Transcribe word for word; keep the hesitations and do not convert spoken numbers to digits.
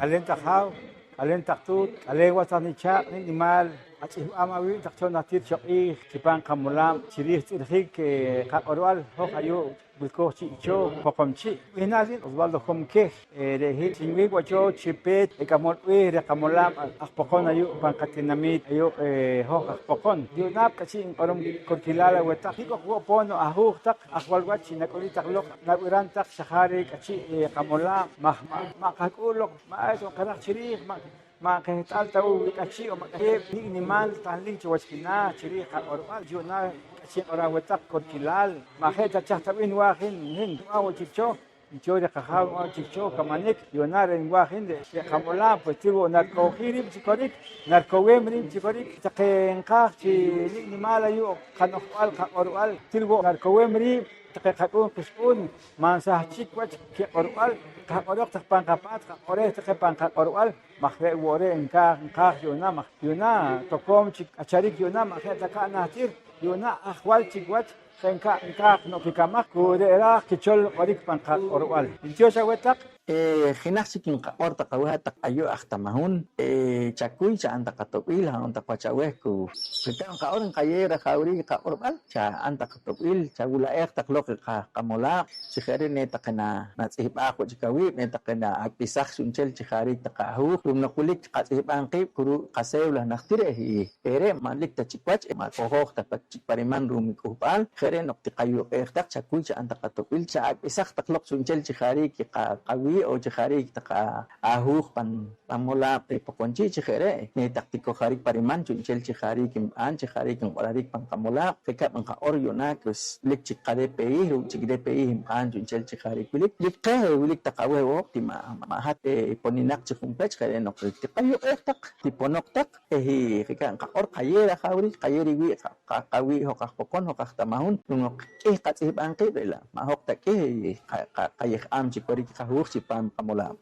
K'aleen taq haaw, k'aleen taq tuut, k'aleen was taq nichaaq' nik' nimaal, atz'ihb'aam awiib' taq cho najtir cho q'iij chipam qamolaab' chi riij tz'irjiik qaq'orb'al hoj ayu' wilkooj chi' cho Poqomchi'. B'ihnaal riib' Osvaldo Jom Queh. Re' hin xinwih'ik wo' cho chi peet i k'amol b'eeh reh qamolaab' aj Poqon ayu' pan qatinamiit ayu' hoj aj Poqon. Yu'naak k'ahchi' inq'orom korkilaal aweh taq. Nik' oq wo' poon ahuuj taq ajwal wach chi nak'ulik taq loq nab'iram taq xa jariik k'ahchi' qamolaab' maj ma' qahk'uul loq, ma' eta nqaraj chi riij, ma' ma' qeht'al ta wo' wi k'ahchi' on ma' k'ahchi' nik' nimaal tanlik cho wach kinaah chi riij qaq'orb'al. Yu'naak k'ahchi' nq'orom aweh taq korkilaal, ma' je' ta chaj ta b'ih nwaaj hin, hin nwaaj wo' chik cho, nchooh reh qajaaw nwaaj wo' chik cho kamanik. Yu'naak re' nwaaj hin, re' qamolaab' pues til wo' narikojiik riib' chi korik, narikoweem riib' chi korik. Taqe nqaaj chi nik' nimaal ayu' qano'jb'al qaq'orb'al til wo' narikoweem riib'. Taqe qak'uun qixq'uun ma' nsahchik wach kiq'orb'al, qaq'oroq taq pan qapaat, qaq'oreej taqe pan qaq'orb'al maj re' wo' re' nkaaj nqaaj yu'naak maj yu'naak tokoom chik k'acharik yu'naak, ma' je' ta ka' najtir yu'naak ajwal chik wach je' nkaaj nkaaj noq kikamaj. Ku re' raaj kichol q'orik pan qaq'orb'al. Ntiyoox aweh taq. Jenaj chik nqaq'or taq aweh hat-taq ayu' aj Tamahun, chakuy cha'n taq ato'b'il, ha'on taq wach aweh ku rikab' nqaq'or nqayeew rajawriik i qaq'orb'al, cha'n taq ato'b'il, chawula'eej taq loq i qamolaab', chi je' re' ne taqe natz'ihb'aaj wo' chik awiib', ne taqe naak'b'isaj chu'nchel chi jariik taq ahuuj, ru'um noq wilik chi qatz'ihb'aam qiib' kuruuk' qacédula najtir eh i re're' ma' lik ta chik wach eh ma' kojooj ta pa chik pa riman ru'um i k'uhb'al. Je' re' noq tiqayuq'eej taq, chakuy cha'n taq ato'b'il, chaak'b'isaj taq loq chu'nchel chi jariik i qawii' on chi jariik taq ahuuj pan qamolaab' reh Poqomchi'. Chi je' re' ne taq tikojarik pa riman chu'nchel chi jariik nb'an, chi jariik nq'orarik pan qamolaab', je' rikab' nqaq'or yu'naak pues wilik chik qa-DPI, ruuk' chik DPI nb'an chu'nchel chi jariik wilik. Lik qeh wilik taq aweh wo' ti ma' ma' hat poninaq chi junpech, je' re' noq tiqayuq'eej taq, tiponoq taq eh je' rikab' nqaq'or qayeew rajawriik, qayeew riwii' qa- qa- qawii' hoj aj Poqon, hoj aj Tamahun, ru'um noq k'ih qatz'ihb'aam qiib' re' la' ma' hoj ta k'ih qa- qa- qayejaam chi korik i qahuuj chipam qamolaab'.